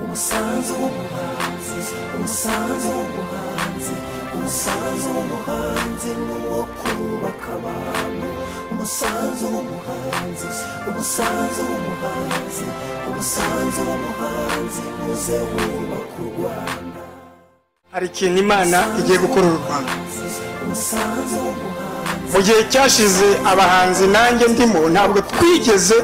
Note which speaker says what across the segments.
Speaker 1: Umusanzu w'umuhanzi, umusanzu w'umuhanzi, umusanzu w'umuhanzi ni uwo kubaka abantu. Umusanzu w'umuhanzi, umusanzu w'umuhanzi, umusanzu w'umuhanzi muze wubaka u Rwanda.
Speaker 2: Hari ikintu Imana igiye gukora u Rwanda.
Speaker 1: Umusanzu w'umuhanzi.
Speaker 2: Mu gihe cyashize abahanzi nanjye ndimo ntabwo twigeze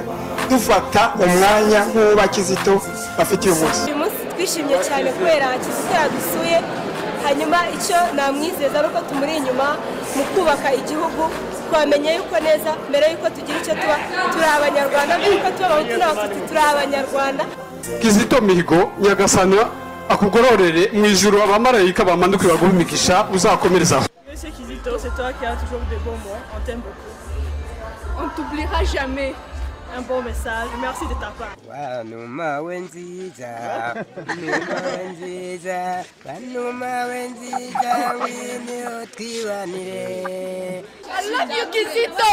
Speaker 2: dufata umwanya nk'uwo Kizito bafite uyu munsi.
Speaker 3: Uyu munsi twishimye cyane kubera Kizito yadusuye, hanyuma icyo namwizeza ari uko tumuri inyuma mu kubaka igihugu. Twamenye yuko neza mbere yuko tugira icyo tuba, turi Abanyarwanda, mbere yuko tuba Abahutu n'Abatutsi, turi Abanyarwanda.
Speaker 4: Kizito Mihigo, Nyagasani akugororere mu ijuru, abamarayika bamanuke baguhe imigisha, uzakomereza.
Speaker 5: Monsieur Kizito, c'est toi qui as toujours de bons mots, on t'aime beaucoup.
Speaker 6: On t'oubliera jamais.
Speaker 5: Un bon message, merci de ta part.
Speaker 7: Wanuma we nziza, numa we nziza, wanuma we nziza, ngwino twibanire.
Speaker 6: I love you, Kizito!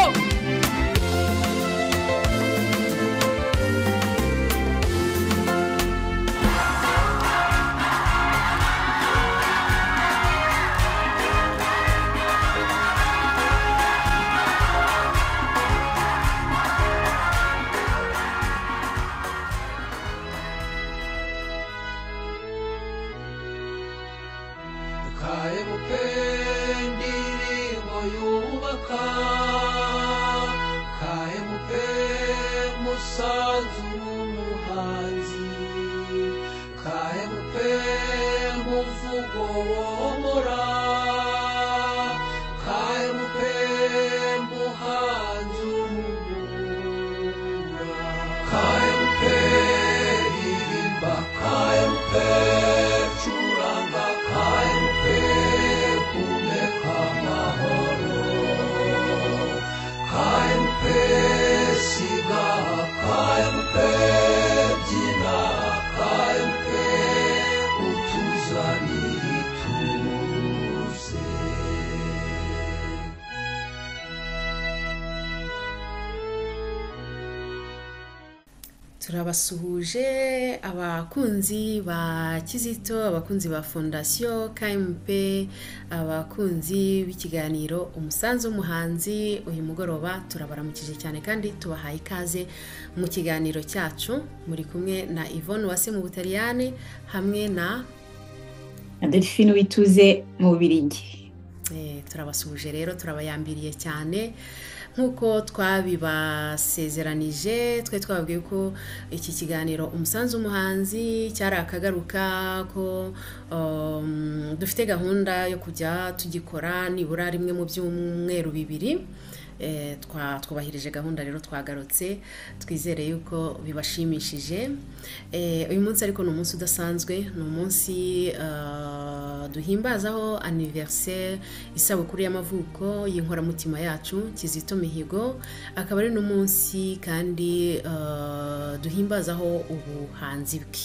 Speaker 1: KMP ndirimbo yubaka, KMP musanzu w'umuhanzi, KMP muvugo womora, KMP muhanzi uhugura, KMP ririmba, KMP curanga, KMP humeka amahoro, KMP siga, KMP byina, KMP utuzanire ituze.
Speaker 8: Turabasuhuje abakunzi ba Kizito, abakunzi ba Fondation KMP, abakunzi b'ikiganiro Umusanzu w'Umuhanzi. Uyu mugoroba turabaramukije cyane kandi tubahaye ikaze mu kiganiro cyacu. Muri kumwe na Yvonne Uwase mu Butaliyani hamwe na
Speaker 9: Delphine Uwituze mu Bubiligi.
Speaker 8: Turabasuhuje rero, turabayambiriye cyane nk'uko twabibasezeranije. Twe twababwiye ko iki kiganiro Umusanzu w'Umuhanzi cyari akagaruka, ko dufite gahunda yo kujya tugikora nibura rimwe mu byumweru 2. Twubahirije gahunda rero, twagarutse, twizere yuko bibashimishije. Uyu munsi ariko ni umunsi udasanzwe, ni umunsi duhimbazaho anniversaire, isabukuru y'amavuko y'inkoramutima yacu Kizito Mihigo, akaba ari n'umunsi kandi duhimbazaho ubuhanzi bwe.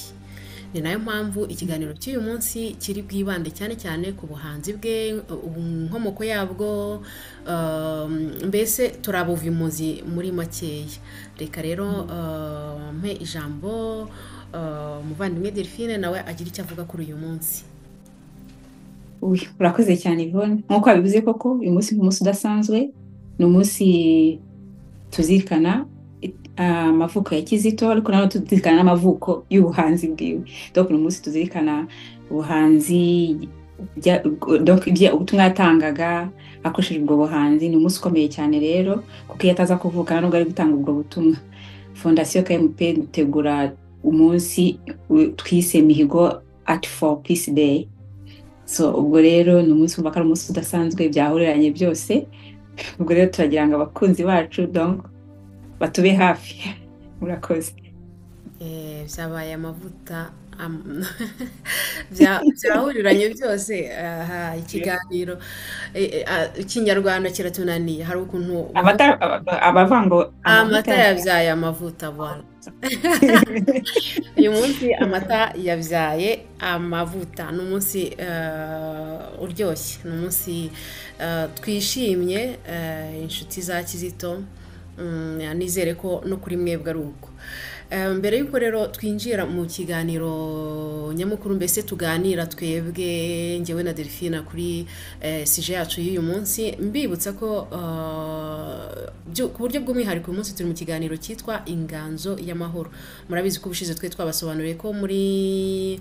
Speaker 8: Ni nayo mpamvu ikiganiro cy'uyu munsi kiri bwibande cyane cyane ku buhanzi bwe, inkomoko yabwo, mbese turabuvimuzi muri makeya. Reka rero mpe ijambo umuvandimwe Delphine, nawe agira icyo avuga kuri uyu munsi.
Speaker 9: Urakoze cyane Yvonne. Nk'uko wabivuze koko, uyu munsi ni umunsi udasanzwe, ni umunsi tuzirikana amavuko ya Kizito, ariko nanone tuzirikana n'amavuko y'ubuhanzi bwiwe. Donc ni umunsi tuzirikana ubuhanzi, donc ubutumwa yatangaga akoresheje ubwo buhanzi. Ni umunsi ukomeye cyane rero, kuko iyo ataza kuvuka nubwo ari gutanga ubwo butumwa. Fondation KMP dutegura umunsi twise Mihigo Art for Peace Day. So ubwo rero ni umunsi wumva ko ari umunsi udasanzwe, byahuriranye byose. Ubwo rero turagira ngo abakunzi bacu donc batube hafi. Murakoze.
Speaker 8: Byabaye amavuta, byahuriranye byose. Ikiganiro Ikinyarwanda kiratunaniye, hari ukuntu
Speaker 9: abavango
Speaker 8: amata yabyaye amavuta bwana. Uyu munsi amata yabyaye amavuta, ni umunsi uryoshye, ni umunsi twishimye, inshuti za Kizito. Nizere ko no kuri mwebwe ari uko. Mbere y'uko rero twinjira mu kiganiro nyamukuru, mbese tuganira twebwe njyewe na Delphine kuri sujet yacu y'uyu munsi, mbibutsa ko ku buryo bw'umwihariko uyu munsi turi mu kiganiro cyitwa Inganzo y'Amahoro. Murabizi ko ubushize twe twabasobanuriye ko muri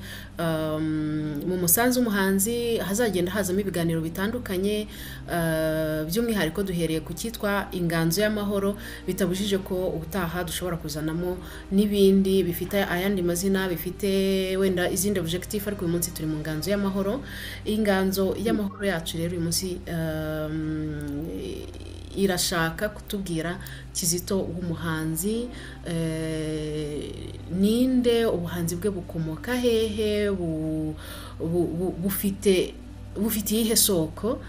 Speaker 8: mu musanzu w'umuhanzi hazagenda hazamo ibiganiro bitandukanye, by'umwihariko duhereye ku cyitwa Inganzo y'Amahoro, bitabujije ko ubutaha dushobora kuzanamo n'ibindi bifite ayandi mazina, bifite wenda izindi objectif, ariko uyu munsi turi mu Nganzo y'Amahoro. Inganzo y'Amahoro yacu rero uyu munsi irashaka kutubwira Kizito w'umuhanzi ninde, ubuhanzi bwe bukomoka hehe, bufite iyihe soko.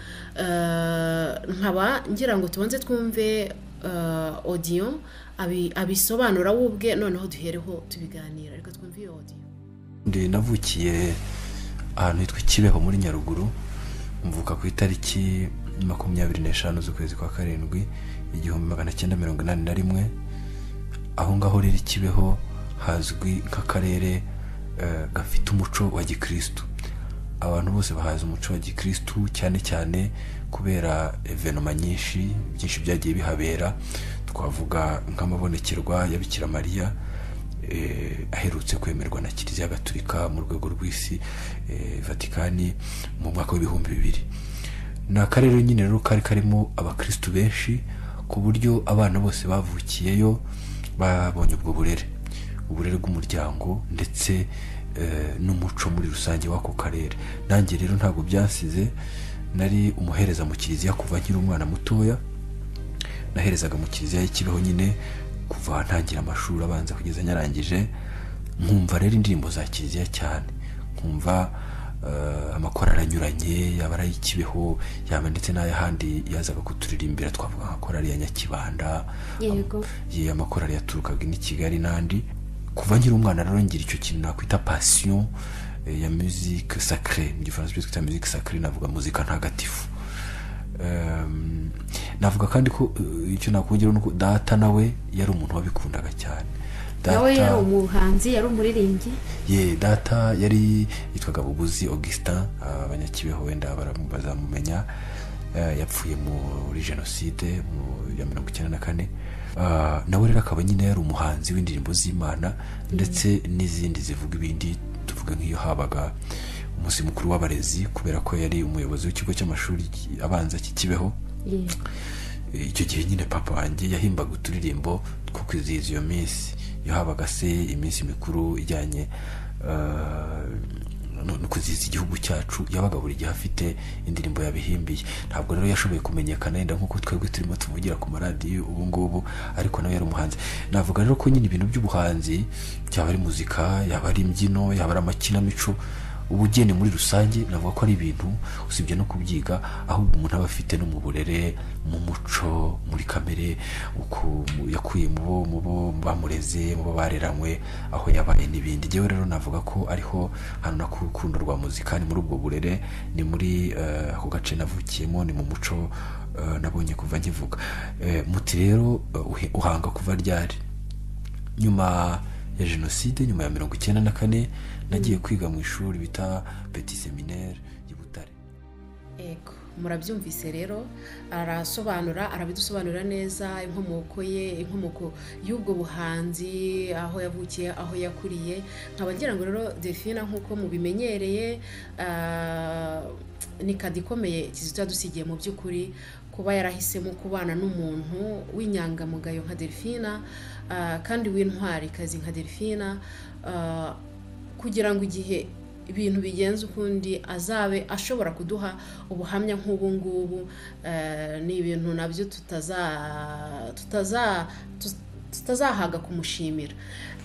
Speaker 8: Nkaba ngira ngo tubanze twumve audio abisobanura we ubwe, noneho duhereho tubiganira. Reka twumve iyo audio.
Speaker 10: Ndi navukiye ahantu hitwa Kibeho muri Nyaruguru, mvuka ku itariki 25 z'ukwezi kwa 7 1981. Aho ngaho rero Kibeho hazwi nk'akarere gafite umuco wa gikristu. Abantu bose bahazi umuco wa gikristu cyane cyane kubera evenoma nyinshi, byinshi byagiye bihabera. Twavuga nk'amabonekerwa ya Bikira Mariya aherutse kwemerwa na Kiliziya Gatolika mu rwego rw'isi, Vatikani, mu mwaka w'2000. Ni akarere nyine rero kari karimo abakristu benshi, ku buryo abana bose bavukiyeyo babonye ubwo burere, uburere bw'umuryango ndetse n'umuco muri rusange w'ako karere. Nanjye rero ntabwo byansize, nari umuhereza mu kiliziya kuva nkiri umwana mutoya. Naherezaga mu kiliziya y'ikibeho nyine kuva ntangira amashuri abanza kugeza nyarangije. Nkumva rero indirimbo za kiliziya cyane, nkumva amakorali anyuranye, yaba ari ay'ikibeho, yaba ndetse n'ay'ahandi yazaga kuturirimbira. Twavuga nka korali ya Nyakibanda,
Speaker 11: yego,
Speaker 10: amakorali yaturukaga i Kigali n'andi. Kuva nkiri umwana rero ngira icyo kintu nakwita passion ya musique sacrée, mu gifaransa ibyo twita musique sacrée, navuga muzika ntagatifu. Navuga kandi ko icyo nakongeraho nuko data nawe yari umuntu wabikundaga cyane.
Speaker 11: Nawe yari umuhanzi, yari umuririmbyi.
Speaker 10: Ye, data yari yitwaga Bubuzi Augustin, abanyakibeho wenda bazamumenya. Yapfuye muri jenoside ya 1994. Nawe rero akaba nyine yari umuhanzi w'indirimbo z'Imana ndetse n'izindi zivuga ibindi. Tuvuga nk'iyo habaga umunsi mukuru w'abarezi, kubera ko yari umuyobozi w'ikigo cy'amashuri abanza cy'ikibeho. Icyo gihe nyine papa wanjye yahimbaga uturirimbo two kwizihiza iyo minsi. Iyo habaga se iminsi mikuru ijyanye no kwizihiza igihugu cyacu, yabaga buri gihe afite indirimbo yabihimbiye. Ntabwo rero yashoboye kumenyekana yenda nk'uko twebwe turimo tuvugira ku maradiyo ubu ngubu, ariko nawe yari umuhanzi. Navuga rero ko nyine ibintu by'ubuhanzi, byaba ari muzika, yaba ari imbyino, yaba ari amakinamico, ubugeni muri rusange, navuga ko ari ibintu usibye no kubyiga, ahubwo umuntu aba afite no mu burere, mu muco, muri kamere, uko yakuye mu bo bamureze, mu bo bareranywe, aho yabaye n'ibindi. Njyewe rero navuga ko ariho hano nakurukundo rwa muzika, ni muri ubwo burere, ni muri ako gace navukiyemo, ni mu muco nabonye kuva nkivuka. Muti rero uhanga kuva ryari? Nyuma ya jenoside, nyuma ya 1994, nagiye kwiga mu ishuri bita Petit Seminaire y'i Butare.
Speaker 8: Ego, murabyumvise rero, arasobanura, arabidusobanurira neza inkomoko ye, inkomoko y'ubwo buhanzi, aho yavukiye, aho yakuriye. Nkaba ngira ngo rero Delphine, nk'uko mubimenyereye, ni kadi ikomeye Kizito yadusigiye mu by'ukuri, kuba yarahisemo kubana n'umuntu w'inyangamugayo nka Delphine, kandi w'intwari kazi nka Delphine, kugira ngo igihe ibintu bigenze ukundi azabe ashobora kuduha ubuhamya nk'ubu ngubu. Ni ibintu nabyo tutazahaga kumushimira.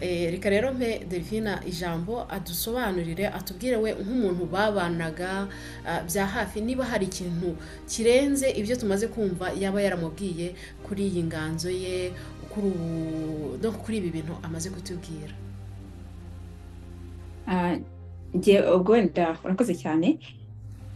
Speaker 8: Reka rero mpe Delphine ijambo adusobanurire, atubwire we nk'umuntu babanaga bya hafi, niba hari ikintu kirenze ibyo tumaze kumva yaba yaramubwiye kuri iyi nganzo ye, kuri ibi bintu amaze kutubwira.
Speaker 9: Ubwo wenda urakoze cyane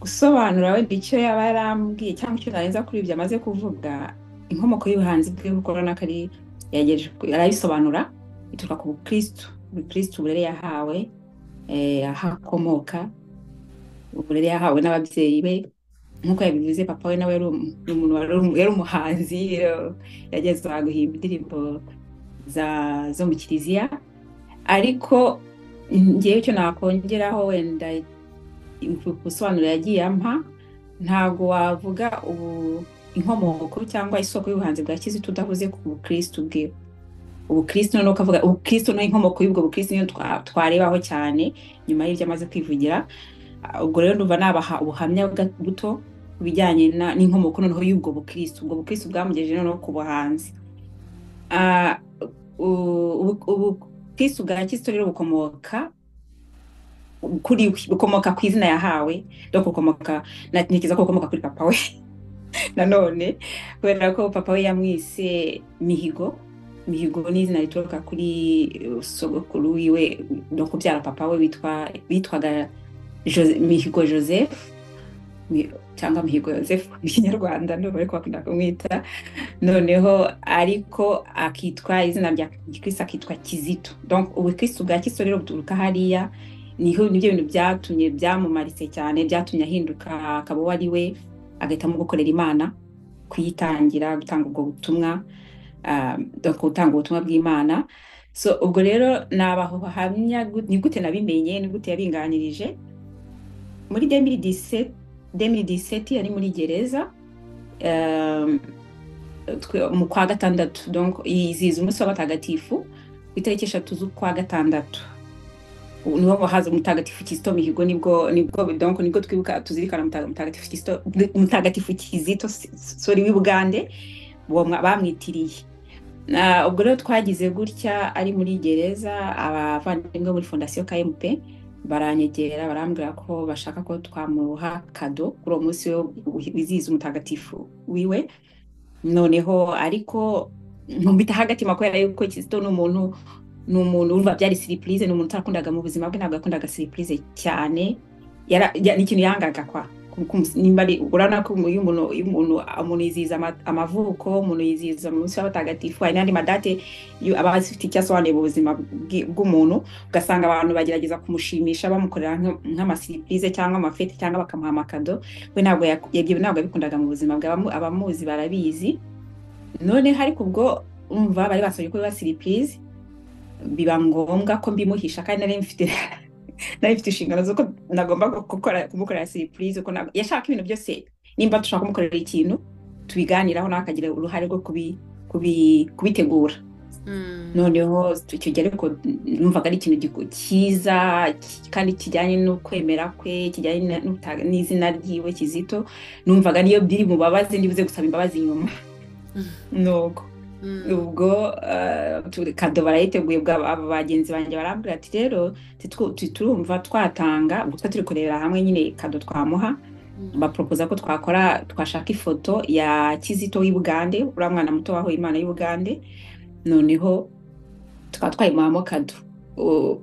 Speaker 9: gusobanura wenda icyo yaba yarambwiye cyangwa icyo narenza kuri ibyo amaze kuvuga. Inkomoko y'ubuhanzi bwe kuko urabona ko ari yagejeje arabisobanura. Ituruka ku bukristu. Ubukristu, uburere yahawe, aho akomoka, uburere yahawe n'ababyeyi be. Nk'uko yabivuze, papa we nawe yari umuntu yari umuhanzi, yageze guhimba indirimbo zo mu kiliziya. Ariko ngewe icyo nakongeraho wenda ubusobanuro yagiye ampa, ntabwo wavuga ubu inkomoko cyangwa isoko y'ubuhanzi bwa Kizito udahuze ku bukristu bwiwe. Ubukristu noneho ukavuga ubukristu n'inkomoko y'ubwo bukristu niyo twarebaho cyane nyuma y'ibyo amaze kwivugira. Ubwo rero ndumva nabaha ubuhamya buto ku bijyanye n'inkomoko noneho y'ubwo bukristu, ubwo bukristu bwamugejeje noneho ku buhanzi. Ubukristu bwa Kizito rero bukomoka kuri we, bukomoka ku izina yahawe, donc bukomoka, ntekereza ko bukomoka kuri papa we nanone, kubera ko papa we yamwise Mihigo. Mihigo ni izina rituruka kuri sogokuru wiwe, no kubyara papa we witwaga Mihigo Joseph, cyangwa Mihigo Joseph mu Kinyarwanda ndumva ariko bakunda kumwita. Noneho ariko akitwa izina rya gikristo, akitwa Kizito. Donc ubukristo bwa Kizito rero buturuka hariya, niho nibyo bintu byatumye byamumaritse cyane, byatumye ahinduka akaba uwo ari we, agahitamo gukorera Imana, kuyitangira, gutanga ubwo butumwa, donc gutanga ubutumwa bw'Imana. So ubwo rero nabaha ubuhamya ni gute nabimenye, ni gute yabinganirije. Muri 2017 yari muri gereza, mu kwa gatandatu, donc yizihiza umunsi w'abatagatifu ku itariki 3 z'ukwa gatandatu, niho haza Mutagatifu Kizito Mihigo. Nibwo donc nibwo twibuka, tuzirikana Mutagatifu Kizito, Mutagatifu Kizito, sorry, w'i Bugande, uwo bamwitiriye. Ubwo rero twagize gutya ari muri gereza, abavandimwe muri Fondation KMP baranyegera, barambwira ko bashaka ko twamuha cadeau kuri uwo munsi we wizihiza umutagatifu wiwe. Noneho ariko nkumbita agatima, kubera yuko Kizito ni umuntu urumva byari surprise, ni umuntu utakundaga mu buzima bwe, ntabwo yakundaga surprise cyane. Ni ikintu yangaga kwa nimba ari, urabona ko iyo umuntu yizihiza amavuko, umuntu yizihiza umunsi w'abatagatifu, hari n'andi madate aba afite icyo asobanuye mu buzima bw'umuntu, ugasanga abantu bagerageza kumushimisha bamukorera nk'amasurprise cyangwa amafete cyangwa bakamuha amacadeau. We ntabwo ibyo ntabwo yabikundaga mu buzima bwe, abamuzi barabizi. Noneho ariko ubwo umva bari basabye ko biba surprise, biba ngombwa ko mbimuhisha, kandi nari mfite inshingano z'uko nagomba kumukorera surprise, uko yashaka ibintu byose. Nimba dushaka kumukorera ikintu, tubiganiraho, nawe akagira uruhare rwo kubitegura. Noneho icyo gihe ariko numvaga ari ikintu cyiza kandi kijyanye no kwemera kwe, kijyanye n'izina ryiwe Kizito. Numvaga niyo biri mubabaze ndibuze gusaba imbabazi nyuma. Nuko ubwo cadeau barayiteguye, ubwo aba bagenzi banjye barambwira ati rero turumva twatanga, ubwo twari turi kurebera hamwe nyine cadeau twamuha, baporopoza ko twakora, twashaka ifoto ya Kizito w'i Bugande, uriya mwana muto wahoye Imana y'i Bugande, noneho tukaba twayimuhamo cadeau.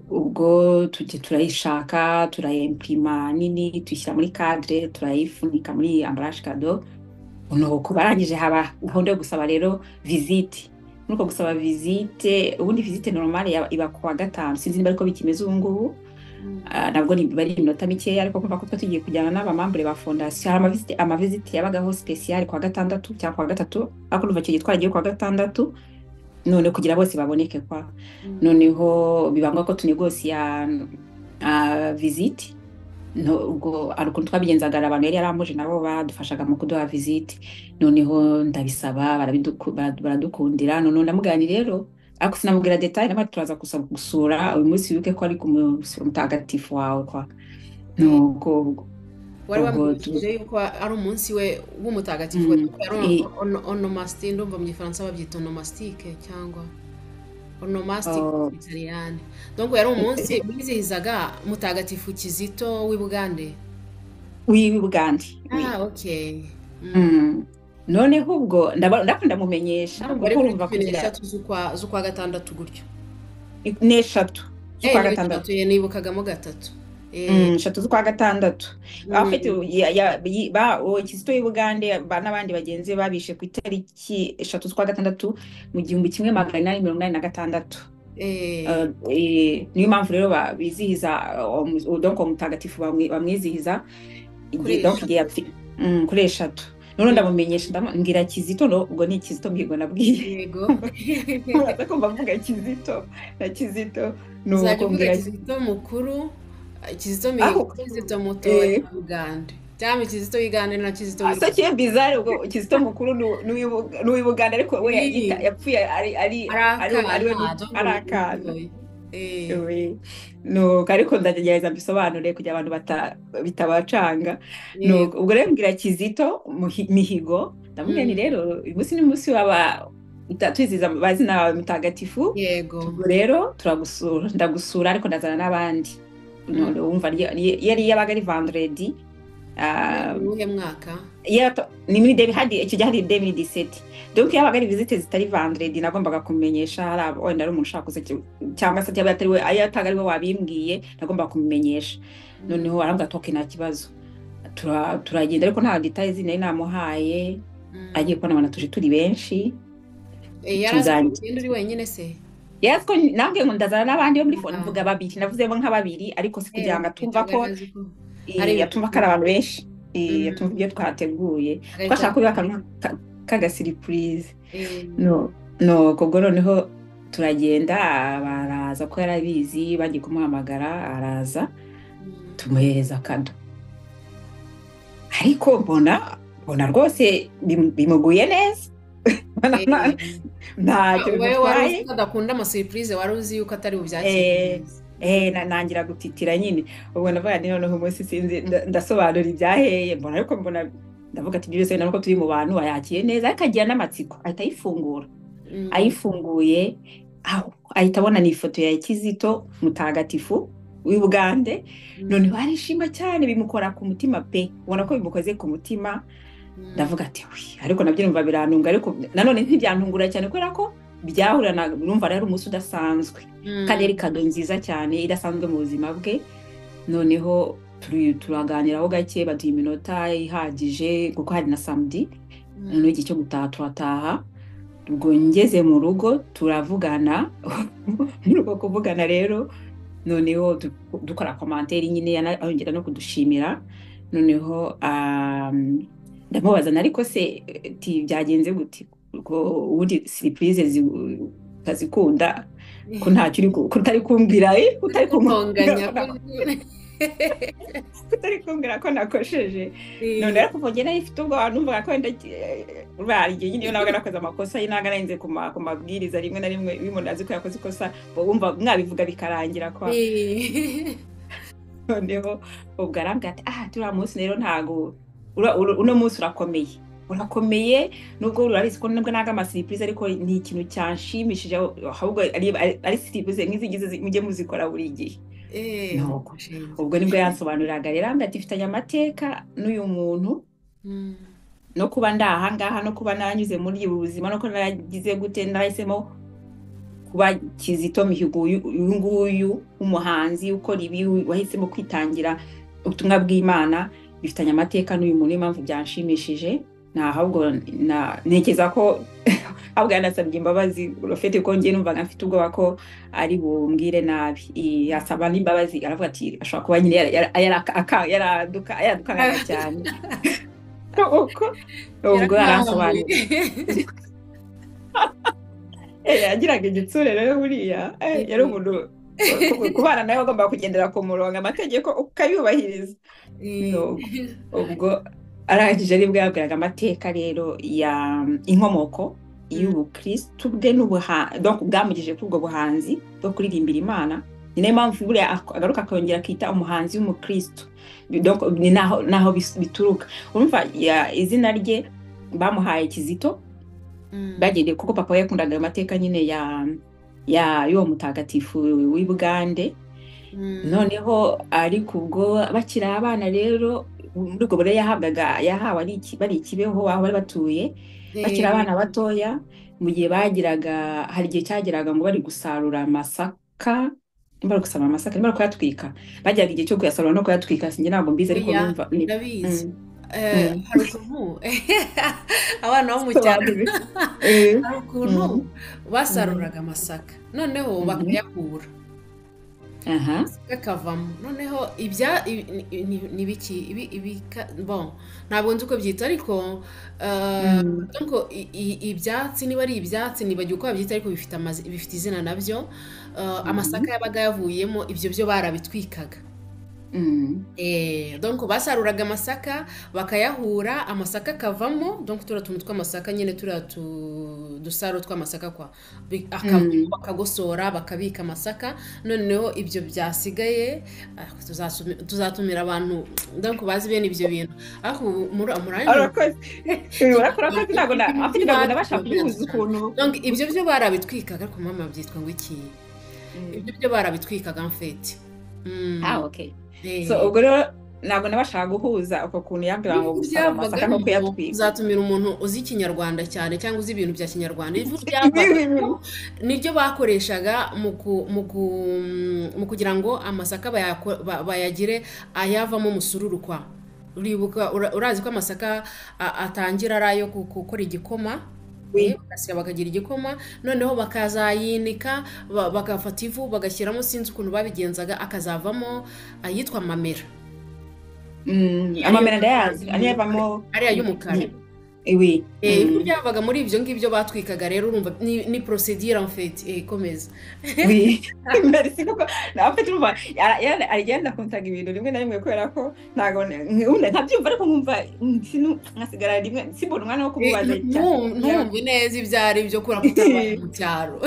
Speaker 9: Ubwo tujya turayishaka, turayimprima nini, tuyishyira muri cadre, turayifunika muri emballage cadeau. Nuko barangije haba gahunda yo gusaba rero visite. Muri uko gusaba visite, ubundi visite normale iba kuwa gatanu, sinzi niba ariko bikimeze ubu ngubu. Nabwo bari iminota mikeya, ariko kumva ko twe tugiye kujyana n'abamembres ba fondation, hari amavisite yabagaho spécial kuwa gatandatu cyangwa kuwa gatatu, ariko urumva icyo gihe twaragiye kuwa gatandatu, none kugira bose baboneke kwa. Noneho biba ngombwa ko tunegosiya visite. No, ubwo hari ukuntu twabigenzaga, hari abantu yari yaramuje nabo badufashaga mu kuduha visite. Noneho ndabisaba, baradukundira. Noneho ndamubwira nti rero, ariko sinamubwira détail, namwe turaza gusa gusura uyu munsi, wibuke ko ari ku munsi mutagatifu wawe kwa. Nuko
Speaker 8: wari
Speaker 9: ubwo
Speaker 8: wamwibukije yuko ari umunsi we w'umutagatifu we, ari onomastique, ndumva mu Gifaransa babyita onomastique cyangwa onomastique mu Gitaliyani. Donc yari umunsi wizihizaga Mutagatifu Kizito w'i Bugande.
Speaker 9: W'i Bugande, oui.
Speaker 8: Ah, okay.
Speaker 9: Noneho ubwo ndakunda mumenyesha
Speaker 8: Ndumva ari
Speaker 9: kuko
Speaker 8: kuri
Speaker 9: urumva
Speaker 8: cumi
Speaker 9: kugira
Speaker 8: n'eshatu z'ukwa gatandatu gutyo.
Speaker 9: N'eshatu z'ukwa
Speaker 8: Ni
Speaker 9: gatandatu.
Speaker 8: eshatu, nibukagamo gatatu.
Speaker 9: 3 z'ukwa gatandatu. En fait, uwo Kizito w'i Bugande n'abandi bagenzi be babishe ku itariki 3 z'ukwa gatandatu mu 1886. Niyo mpamvu rero bizihiza donc uwo mutagatifu bamwizihiza
Speaker 8: Kuri
Speaker 9: igihe donc
Speaker 8: eshatu.
Speaker 9: Igihe kuri 3. Noneho ndamumenyesha, ndamubwira Kizito, no ubwo ni Kizito Mihigo nabwiye. Muraza kumva mvuga Kizito na Kizito,
Speaker 8: Uzajya
Speaker 9: nuko
Speaker 8: uvuga
Speaker 9: mbwira
Speaker 8: Kizito mukuru, Kizito Mihigo,
Speaker 9: aho
Speaker 8: Kizito mutoya wa Uganda, cyangwa Kizito w'Uganda na Kizito w'i
Speaker 9: so
Speaker 8: Rwanda.
Speaker 9: kiye bizarre, ubwo Kizito mukuru ni uw'i Buganda, ariko we yapfuye ari
Speaker 8: Ari
Speaker 9: ari ari we
Speaker 8: akana, donc
Speaker 9: ari
Speaker 8: ni
Speaker 9: akana.
Speaker 8: mutoya.
Speaker 9: We nuko ariko ndagerageza mbisobanure kugira abantu bitabacanga. Nuko ubwo rero mbwira Kizito Mihigo, ndamubwira nti rero uyu munsi ni umunsi w'aba twizihiza amazina yawe mutagatifu. Ubwo rero turagusura, ndagusura, ariko ndazana n'abandi. None wumva yari yabaga ari vendredi.
Speaker 8: Ni uwuhe mwaka?
Speaker 9: Ni muri hadi icyo gihe hari 2017, donc yabaga ari visite zitari vendredi nagombaga kumenyesha, hari wenda ari umuntu ushaka kuza cyangwa se yaba atari we, ayo ataga ari we wabimbwiye, nagombaga kumumenyesha. Noneho arambwira ati okay, nta kibazo. Turagenda, ariko nta details nari namuhaye. Agiye kubona abantu tuje turi benshi.
Speaker 8: Yari azi ko
Speaker 9: Tuzanye
Speaker 8: ugenda uri wenyine se?
Speaker 9: Yes, ko nambwiye ngo ndazana n'abandi bo muri phone, mvuga babiri, navuzemo nka babiri, ariko si kugira ngo atumva ko
Speaker 8: ntabwo azi ko ari
Speaker 9: atumva ko ari abantu benshi, atumva ibyo twateguye.
Speaker 8: Agahita
Speaker 9: Twashaka kubiha akantu k'agasiripurize. No no ubwo noneho turagenda, baraza ko yarabizi, bagiye kumuhamagara araza, tumuhereza kado, ariko mbona rwose bimuguye neza. Ntacyo
Speaker 8: Wowe wari uzi
Speaker 9: bimutwaye.
Speaker 8: ko adakunda amasurprise, wari uzi yuko atari bubyakire neza.
Speaker 9: Nangira gutitira nyine. Ubwo ndavuga nti noneho umunsi sinzi ndasobanura ibyaheye. Mbona, ariko mbona ndavuga ati byose nuko turi mu bantu ayakiye neza, ariko agira n'amatsiko, ahita ayifungura. Ayifunguye aho ahita abona ni ifoto ya Kizito mutagatifu w'i Bugande. Noneho arishima cyane, bimukora ku mutima pe, ubona ko bimukoze ku mutima. Ndavuga ati wi, ariko nabyo numva birantunga, ariko nanone ntibyantungura cyane kubera ko byahurana, numva rero umunsi udasanzwe kandi yari kado nziza cyane idasanzwe mu buzima bwe. Noneho turaganiraho gake, baduha iminota ihagije kuko hari na samedi. Noneho igihe cyo gutaha turataha. Ubwo ngeze mu rugo turavugana. Muri uko kuvugana rero noneho dukora commentaire nyine, yongera no kudushimira. Noneho ndamubaza na ariko se ti byagenze gute ko ubundi surprise utazikunda, ko ntacyo uri ko utari kumbwira, ko utari kumbwira
Speaker 8: Kutonganya
Speaker 9: ko ko utari kumbwira ko nakosheje. None ariko ubwo njye nari mfite ubwoba, numvaga ko wenda buriya igihe nyine iyo nabaga nakoze amakosa, iyo nabaga narenze ku mabwiriza, rimwe na rimwe iyo umuntu azi ko yakoze ikosa wumva mwabivuga bikarangira kwa. Noneho ubwo arambwira ati ah, turiya munsi rero ntago uno munsi urakomeye, urakomeye, nubwo urabizi ko nubwo nanga amasurprise, ariko ni ikintu cyanshimishije, ahubwo ari surprise nk'izi ngizi mujye muzikora buri gihe. Nuko ubwo nibwo yansobanuriraga rero, arambwira ati mfitanye amateka n'uyu muntu, no kuba ndi aha ngaha, no kuba naranyuze muri ubu buzima, no kuba naragize gute, narahisemo kuba Kizito Mihigo uyu nguyu w'umuhanzi ukora ibi, wahisemo kwitangira ubutumwa bw'Imana, bifitanye amateka n'uyu muntu, niyo mpamvu byanshimishije. Na ahubwo ntekereza ko ahubwo yanasabye imbabazi urufite, ko njye numvaga mfite ubwoba ko ari bumbwire nabi. Asaba n'imbabazi, aravuga ati ashobora kuba nyine yaradukangaga cyane. Uko ubwo aransobanurira. Yagiraga igitsure rero buriya, yari umuntu kubana nawe wagombaga kugendera ku murongo, amategeko ukayubahiriza. Nuko ubwo arangije aribwo yabwiraga amateka rero ya inkomoko y'ubukristu bwe donc bwamugejeje kuri ubwo buhanzi bwo kuririmbira Imana. Ni nayo mpamvu buriya agaruka akongera akita umuhanzi w'umukristu, donc ni naho bituruka. Urumva izina rye bamuhaye Kizito bagendeye kuko papa we yakundaga ayo mateka nyine ya y'uwo mutagatifu w'i Bugande. Noneho ariko ubwo bakiri abana rero, muri ubwo burere yahabwaga, yahawe bari i Kibeho aho bari batuye, bakiri abana batoya, mu gihe bagiraga, hari igihe cyageraga ngo bari gusarura amasaka, nimba bari gusarura amasaka, nimba bari kuyatwika, bagiraga igihe cyo kuyasarura no kuyatwika, sinjye ntabwo mbizi, ariko
Speaker 8: Oya,
Speaker 9: numva ni
Speaker 8: ndabizi. Hari ukuntu abana bo mu cyaro
Speaker 9: Sobanura.
Speaker 8: hari ukuntu Basaruraga amasaka, noneho bakayahura, akavamo. Noneho ibya ni biki ibi, bon, ntabwo nzi uko byita, ariko donc ibyatsi, niba ari ibyatsi, nibagiwe uko babyita, ariko bifite izina nabyo. Amasaka yabaga yavuyemo, ibyo byo barabitwikaga. Donc basaruraga amasaka, bakayahura, amasaka akavamo. Donc turiya tuntu tw'amasaka nyine, turiya dusaro tw'amasaka kwa akavamo, bakagosora, bakabika amasaka. Noneho ibyo byasigaye, tuzatumira abantu donc bazi bene ibyo bintu. Ariko ubu muri
Speaker 9: Urakoze, urakoze. Ntabwo na afite, ntabwo nabasha kubihuza ukuntu.
Speaker 8: Donc ibyo byo barabitwikaga, ariko mama, byitwa ngo iki? Ibyo byo barabitwikaga en fait.
Speaker 9: Ah, okay. So ubwo rero ntabwo nabashaga guhuza uko kuntu yambwira ngo gusaba amasaka no kuyatwika.
Speaker 8: Uzatumira umuntu uzi Ikinyarwanda cyane cyangwa uzi ibintu bya Kinyarwanda. Ivu ryavagamo niryo bakoreshaga mu kugira ngo amasaka bayagire ayavamo umusururu kwa. Uribuka, urazi ko amasaka atangira ari ayo gukora igikoma, bagasya bakagira igikoma, noneho bakazayinika, bagafata ivu bagashyiramo, sinzi ukuntu babigenzaga, akazavamo ayitwa amamera.
Speaker 9: Amamera ndayazi, ariyo avamo.
Speaker 8: Ariya y'umukara.
Speaker 9: Oui.
Speaker 8: Ivu ryavaga muri ibyo ngibyo batwikaga. Rero urumva ni procédure en fait. Komeza.
Speaker 9: Oui, merci, kuko en fait urumva agenda kuntaga ibintu rimwe na rimwe, kubera ko ntabwo ubundi ntabyumva, ariko nkumva nkasigara rimwe simbona umwanya wo kumubaza cyane.
Speaker 8: Ntumve neza ibyo ari byo kubera ko utabaye mu cyaro.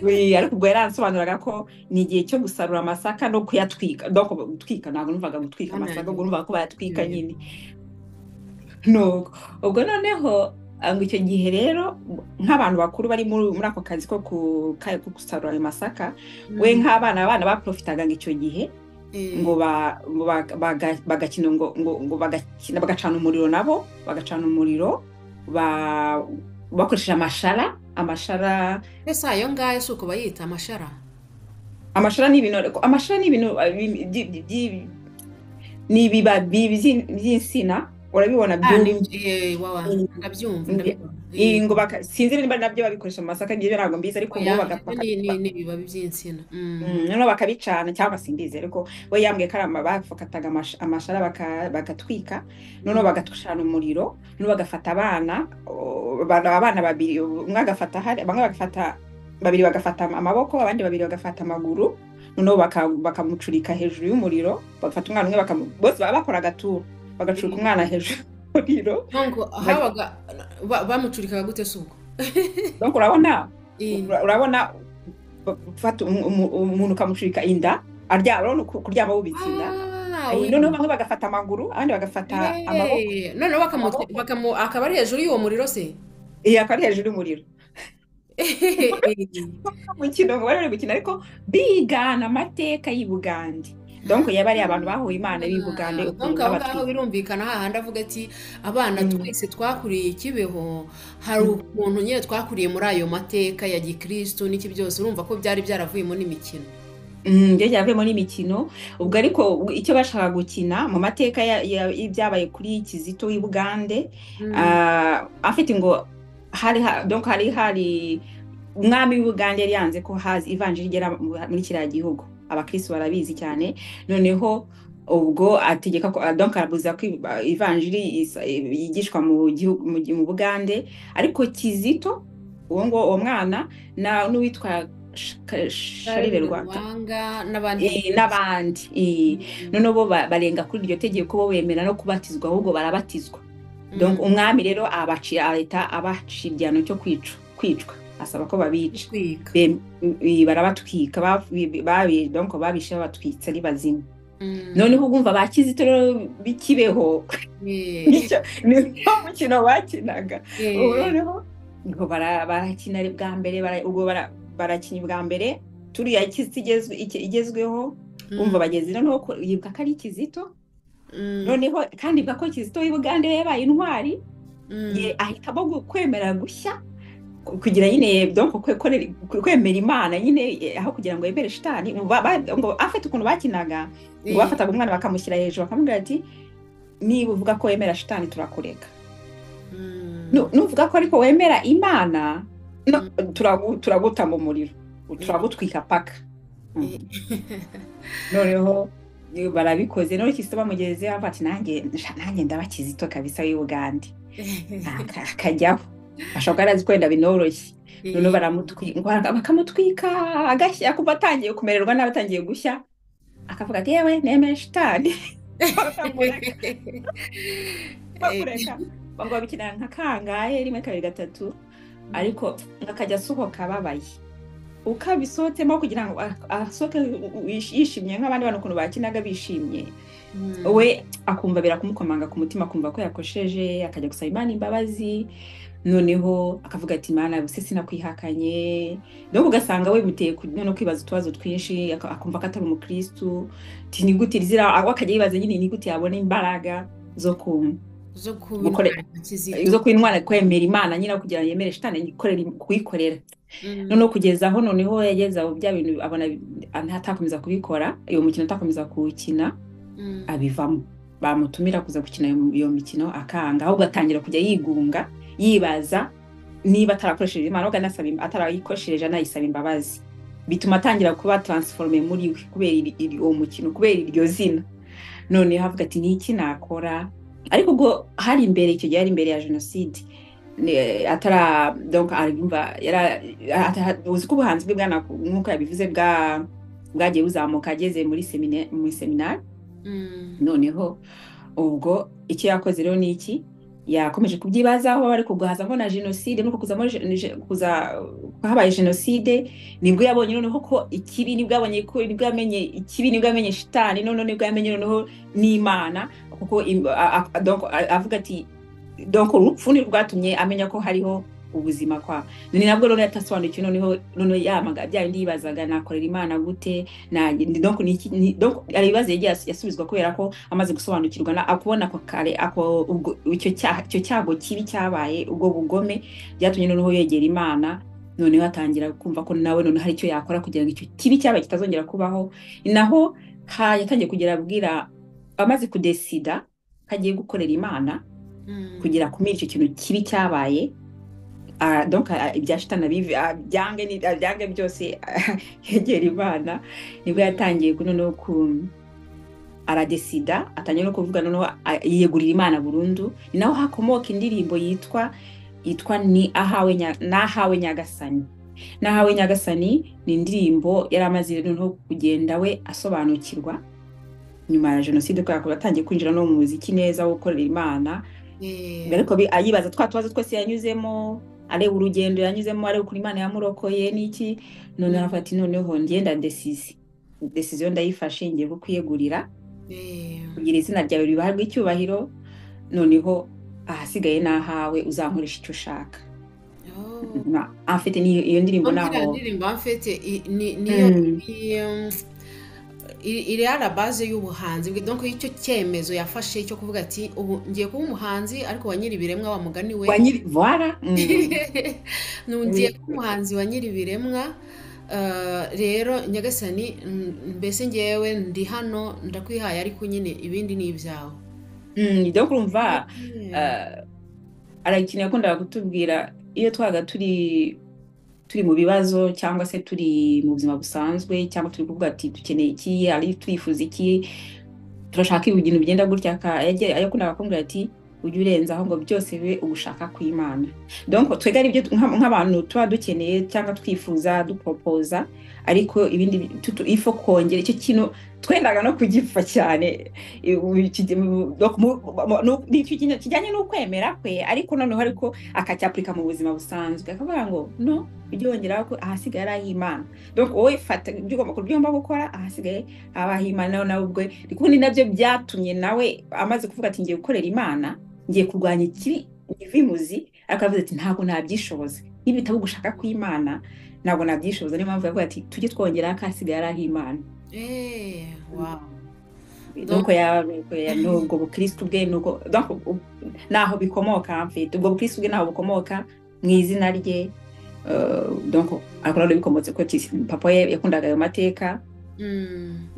Speaker 9: Oui, ariko ubwo yaransobanuraga ko ni igihe cyo gusarura amasaka no kuyatwika. Donc gutwika, ntabwo numvaga gutwika amasaka, ubwo numvaga ko bayatwika nyine. Nuko ubwo noneho ngo icyo gihe rero nk'abantu bakuru bari muri ako kazi ko gusarura ayo masaka, we nk'abana, abana baprofitaga ngo icyo gihe ngo bagakina, ngo bagakina, bagacana umuriro nabo, bagacana umuriro bakoresheje amashara.
Speaker 8: Ese ayo ngayo si uko bayita amashara?
Speaker 9: Amashara ni ibintu ni ibibabi by'insina, urabibona,
Speaker 8: Ah,
Speaker 9: byumye.
Speaker 8: Wawa, ndabyumva, ndabibona.
Speaker 9: Ngo sinzi niba nabyo babikoresha mu masaka, ibyo ntabwo mbizi, ariko ngo
Speaker 8: Oya,
Speaker 9: bagapfa
Speaker 8: ibyo ni ibibabi by'insina.
Speaker 9: Noneho bakabicana cyangwa simbizi, ariko we yambwiye ko ari bafataga amashara bagatwika, noneho bagacana umuriro, noneho bagafata abana, abana babiri, umwe agafata hari, bamwe bagafata babiri, bagafata amaboko, abandi babiri bagafata amaguru, noneho bakamucurika hejuru y'umuriro. Bagafata umwana umwe, bose baba bakora agaturo, bagacurika umwana hejuru y'umuriro.
Speaker 8: Donc habaga bamucurikaga gute se ubwo?
Speaker 9: Donc urabona, urabona gufata umuntu ukamucurika inda aryama, urabona kuryama wubitse inda.
Speaker 8: Ah, oui.
Speaker 9: Noneho bamwe bagafata amaguru, abandi bagafata amaboko.
Speaker 8: Noneho akaba ari hejuru y'uwo muriro se?
Speaker 9: Akaba ari hejuru y'umuriro. Umukino ngo bari bari gukina, ariko bigana amateka y'i Bugande. Donc yaba ari abantu bahuye Imana b'i Bugande, ukuntu
Speaker 8: Donc aho ngaho
Speaker 9: babatwika.
Speaker 8: birumvikana, hahandi avuga ati abana twese twakuriye i Kibeho, hari ukuntu nyine twakuriye muri ayo mateka ya gikristo n'iki byose, urumva ko byari byaravuyemo n'imikino.
Speaker 9: Byo byavuyemo n'imikino ubwo. Ariko icyo bashaka gukina mu mateka y'ibyabaye kuri Kizito w'i Bugande, afite ngo hari donc hari umwami w'i Bugande yari yanze ko haza ivanjiri igera muri kiriya gihugu, abakristo barabizi cyane. Noneho ubwo ategeka ko, donc arabuza ko ivanjiri yigishwa mu gihugu, mu Bugande. Ariko Kizito uwo ngo uwo mwana na n'uwitwa Sharire Rwanga
Speaker 8: Rwanga n'abandi.
Speaker 9: N'abandi. Noneho bo barenga kuri iryo tegeko, bo bemera no kubatizwa, ahubwo barabatizwa. Donc umwami rero abacira, ahita abaca igihano cyo kwicwa, asaba ko babica.
Speaker 8: Gutwika.
Speaker 9: Barabatwika, donc babishe babatwitse ari bazima. Noneho ubwumva ba Kizito rero b'ikibeho, nicyo mukino bakinaga. Ubu noneho ngo barakina ari bwa mbere, ubwo barakinnye bwa mbere turiya Kizito igezweho. Umva, bageze noneho yibuka ko ari Kizito. Noneho kandi ibuka ko Kizito w'i Bugande yabaye intwari, ye ahitamo kwemera gushya kugira nyine, donc kwemera Imana nyine, aho kugira ngo yemere shitani. Ngo afite ukuntu bakinaga, ngo bafataga umwana bakamushyira hejuru, bakamubwira ati: "Niba uvuga ko wemera shitani, turakureka. Nuvuga ko ariko wemera Imana, No, turaguta mu muriro, turagutwika paka. Noneho barabikoze. None Kizito bamugeze avuga ati nanjye nanjye ndaba Kizito kabisa w'i Bugande. Akajyaho ashobora kuba yarazi ko wenda binoroshye. Noneho baramutwika, bakamutwika agashya, akumva atangiye kumererwa nabi, atangiye gushya, akavuga ati yewe nemeye shitani. Bakamureka, bakureka ngo babikina nka kangahe, rimwe, kabiri, gatatu, ariko akajya asohoka ababaye. Uko abisohotsemo kugira ngo asohoke yishimye nk'abandi bantu ukuntu bakinaga bishimye, we akumva birakumukomanga ku mutima, akumva ko yakosheje, akajya gusaba Imana imbabazi. Noneho akavuga ati Imana buse sinakwihakanye. Donc ugasanga we bimuteye noneho kwibaza utubazo twinshi, akumva ko atari umukristu, ati ni gute zira, aho akajya yibaza nyine ni gute yabona imbaraga zo ku
Speaker 8: zo kuba
Speaker 9: gukore
Speaker 8: intwari nka Kizito.
Speaker 9: Zo kuba intwari, kwemera Imana nyine kugira ngo yemere shitani kuyikorera. Noneho kugeza aho noneho yageze aho bya bintu abona atakomeza kubikora, uwo mukino atakomeza kuwukina, abivamo. Bamutumira kuza gukina iyo mikino akanga, ahubwo atangira kujya yigunga, yibaza niba atarakoresheje Imana, ahubwo anasaba atarayikoresheje anayisaba imbabazi. Bituma atangira kuba transformé muri we kubera uwo mukino, kubera iryo zina. Noneho avuga ati ni iki nakora? Ariko ubwo hari imbere, icyo gihe hari imbere ya jenoside. Atara donc arumva yara uzi ko ubuhanzi bwe bwana nk'uko yabivuze bwagiye buzamuka ageze muri seminari. Noneho ubwo icyo yakoze rero ni iki? Yakomeje kubyibazaho, ariko ubwo hazamo na jenoside. Nuko kuzamo kuza habaye jenoside, nibwo yabonye noneho ko ikibi, nibwo yabonye ko, nibwo yamenye ikibi, nibwo yamenye shitani, noneho nibwo yamenye noneho n'Imana. Kuko donc avuga ati donc urupfu ni rwatumye amenya ko hariho ubuzima kwa ni nabwo noneho yatasobanukiwe. Noneho yamaga bya bindi yibazaga, nakorera Imana gute? Na donc ni iki donc hari ibibazo yagiye yasubizwa kubera ko amaze gusobanukirwa na akubona ako kare ako ubwo icyo cyaha, icyo cyago kibi cyabaye, ubwo bugome, byatumye noneho yegera Imana. Noneho atangira kumva ko nawe noneho hari icyo yakora kugira ngo icyo kibi cyabaye kitazongera kubaho. Ni naho yatangiye kugera abwira, amaze kudesida ko agiye gukorera Imana kugira akumire icyo kintu kibi cyabaye. Donc ibya shitani byange byange byose, yegera Imana. Nibwo yatangiye noneho ku aradesida, atangiye no kuvuga, noneho yiyegurira Imana burundu. Ni naho hakomoka indirimbo yitwa ni ahawe nahawe Nyagasani. Nahawe Nyagasani ni indirimbo yari amaze noneho kugenda we asobanukirwa nyuma ya jenoside, kubera ko yatangiye kwinjira no mu muziki neza wo gukorera Imana. Ariko ayibaza twa tubazo twose yanyuzemo, areba urugendo yanyuzemo, areba ukuntu Imana yamurokoye n'iki. Noneho aravuga ati noneho ngenda ndesize, decision ndayifashe, ngiye kukwiyegurira kugira izina ryawe ribahabwe icyubahiro, noneho ahasigaye n'ahawe, uzankoresha icyo ushaka. En fait ni iyo ndirimbo
Speaker 8: Mpamvu iriya
Speaker 9: naho
Speaker 8: ndirimbo en fait niyo iri à la base y'ubuhanzi bwe. Donc icyo cyemezo yafashe cyo kuvuga ati ubu ngiye kuba umuhanzi ariko wa nyir'ibiremwa, wa mugani we.
Speaker 9: Wa nyiri, voilà.
Speaker 8: Ngiye kuba umuhanzi wa nyir'ibiremwa. Rero Nyagasani, mbese ngewe ndi hano ndakwihaye, ariko nyine ibindi ni ibyawe.
Speaker 9: Donc urumva hari ikintu yakundaga kutubwira iyo twabaga turi mu bibazo cyangwa se turi mu buzima busanzwe, cyangwa turi kuvuga ati dukeneye iki, ari twifuza iki, turashaka ibintu bigenda gutya, yakundaga kumbwira ati ujye urenzaho ngo byose bibe ugushaka kw'Imana. Donc twebwe ari byo nk'abantu tuba dukeneye cyangwa twifuza, dupropoza, ariko ibindi ifo kongera icyo kintu twendaga no kugipfa cyane. Donc ni icyo kintu kijyanye n'ukwemera kwe, ariko noneho ariko akacyapurika mu buzima busanzwe, akavuga ngo no ujye wongeraho ko ahasigaye ari ah'Imana. Donc wowe fata ibyo ugomba gukora, ahasigaye aba ah'Imana. Nawe ubwe kuko ni nabyo byatumye nawe amaze kuvuga ati ngiye gukorera Imana, ngiye kurwanya ikibi imuzi, ariko aravuze ati ntabwo nabyishoboza niba bitaba ugushaka kw'Imana, ntabwo nabyishoboza. Niyo mpamvu yavuga ati tujye twongeraho ko ahasigaye ari ah'Imana.
Speaker 8: Wow.
Speaker 9: Donc nubwo bukristu bwe nuko donc naho bikomoka, en fait ubwo bukristu bwe naho bukomoka mu izina rye. Donc ariko nabyo bikomotse ko papa we yakundaga ayo mateka,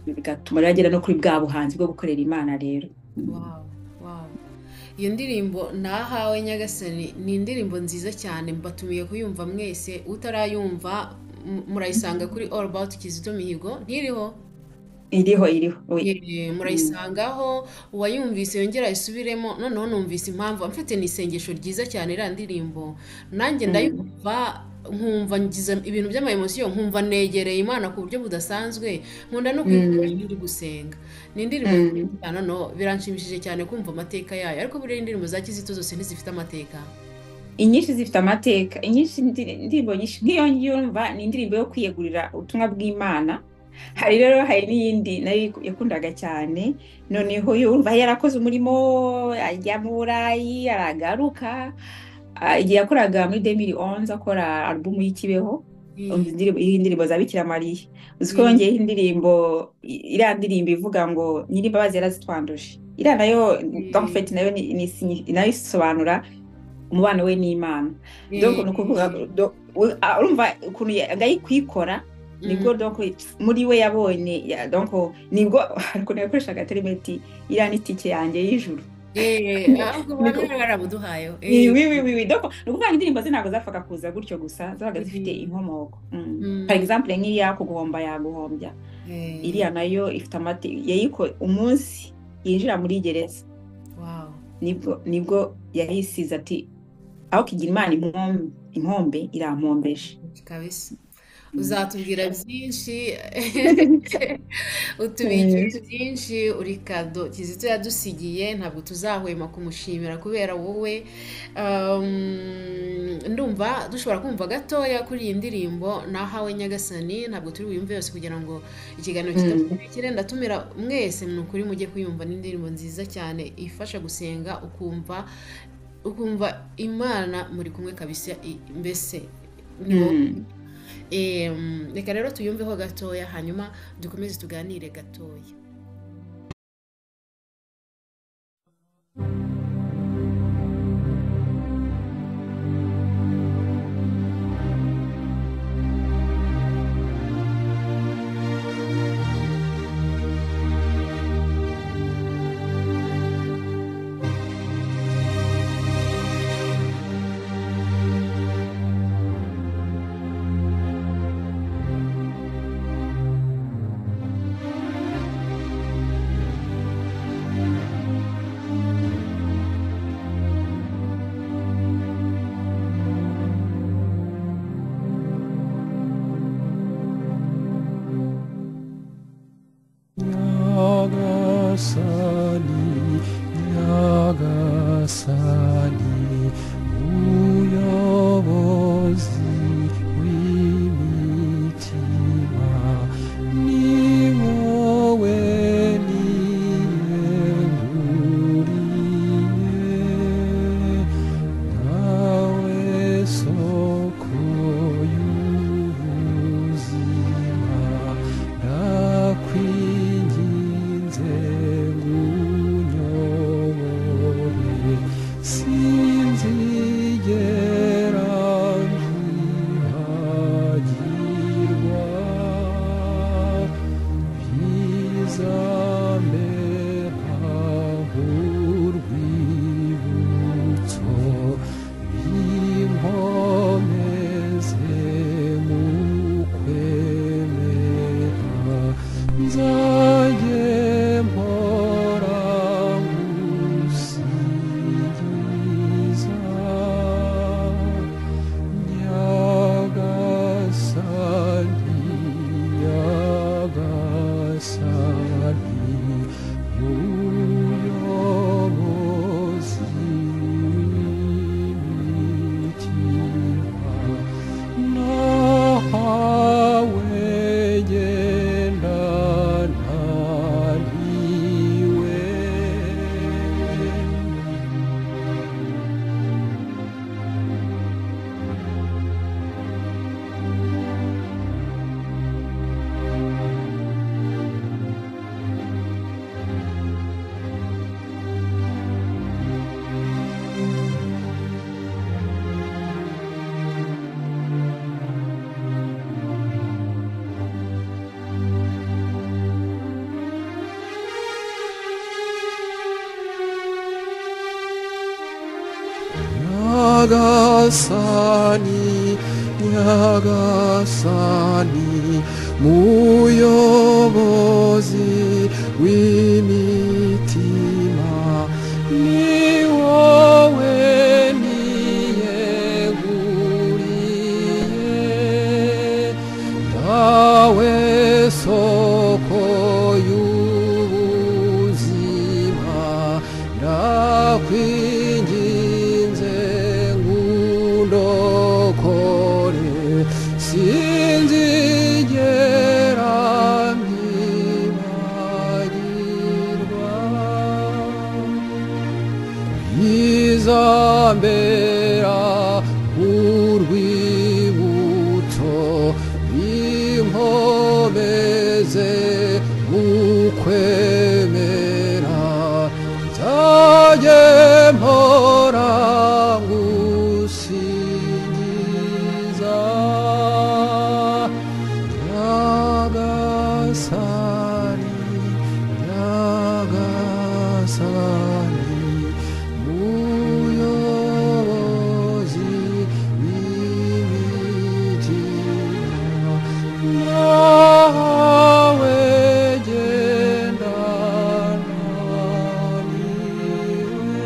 Speaker 9: bigatuma rero agera no kuri bwa buhanzi bwo gukorera Imana rero.
Speaker 8: Wow. Iyo ndirimbo Nahawe Nyagasani ni indirimbo nziza cyane, mbatumiye kuyumva mwese. Utarayumva murayisanga kuri All About Kizito Mihigo, ntiriho?
Speaker 9: Iriho, iriho, oui.
Speaker 8: Murayisangaho, uwayumvise yongera ayisubiremo. Noneho numvise impamvu mfite, ni isengesho ryiza cyane iriya ndirimbo, nanjye ndayumva nkumva ngize ibintu by'ama émotion, nkumva negereye Imana ku buryo budasanzwe. Nkunda no kuyikoresha iyo ndi gusenga. Ni indirimbo nziza cyane. Noneho biranshimishije cyane kumva amateka yayo. Ariko buriya indirimbo za Kizito zose ntizifite amateka?
Speaker 9: Inyinshi zifite amateka, inyinshi, indirimbo nyinshi nk'iyo ngiyo urumva ni indirimbo yo kwiyegurira ubutumwa bw'Imana. Hari rero, hari n'iyindi nayo yakundaga cyane. Noneho yo urumva yarakoze umurimo, ajya mu Burayi, aragaruka. Igihe yakoraga muri 2011, akora alubumu y'ikibeho, umva indirimbo, indirimbo za Bikira Mariya. Uzi ko yongeyeho indirimbo, iriya ndirimbo ivuga ngo Nyir'imbabazi yarazitwanduje. Iriya nayo, donc en fait nayo nayo isobanura umubano we n'Imana. Donc ni ukuvuga urumva ukuntu kuyikora, nibwo donc muri we yabonye donc nibwo ukuntu yakoreshaga terme ati iriya ni itike yanjye y'ijuru.
Speaker 8: Ahubwo
Speaker 9: Niko
Speaker 8: baba barabuduhaye.
Speaker 9: Oui, donc ni ukuvuga ngo indirimbo ze ntabwo zapfaga kuza gutyo gusa, zabaga zifite inkomoko. Par exemple nk'iriya Kuguhomba yaguhombya, iriya nayo ifite amate yayiko umunsi yinjira muri gereza. Nibwo yayisize ati aho kigira Imana impombe irampombeje.
Speaker 8: Kabisa, uzatubwira byinshi, utubikira byinshi, uri cadeau Kizito yadusigiye. Ntabwo tuzahwema kumushimira kubera wowe. Ndumva dushobora kumva gatoya kuri iyi ndirimbo Nahawe Nyagasani. Ntabwo turi buyumve yose kugira ngo ikiganiro kidatwikire. Ndatumira mwese, ni ukuri mujye kuyumva, ni indirimbo nziza cyane ifasha gusenga, ukumva Imana muri kumwe kabisa, mbese ni wowe. Reka rero tuyumveho gatoya, hanyuma dukomeze tuganire gatoya.
Speaker 1: Nyagasani, Nyagasani, muyobozi w'imitima, ni wowe niyeguriye, dawe soko y'ubuzima, ndakwinginze ngundokore, sinzigera mbyibagirwa. Izambera urwibutso, binkomeze ukwemera, nzajye mpora ngusingiza. Nyagasani, Nyagasani, muyobozi w'imitima, nawe genda naniwe.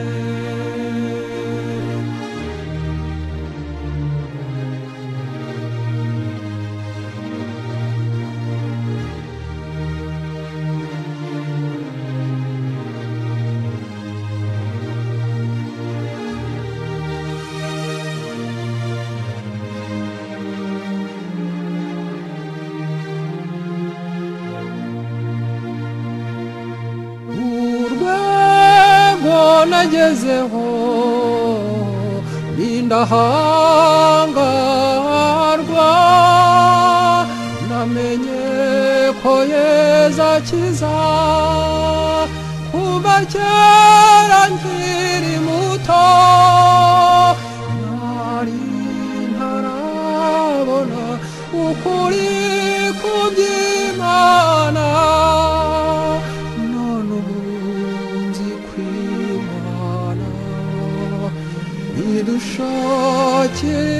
Speaker 1: Urwego nagezeho n'indahangarwa, namenye ko Yezu akiza, kuva kera nkiri muto, nari ntarabona ukuri kuby'Imana, none ubu nzi kw'Imana idushakira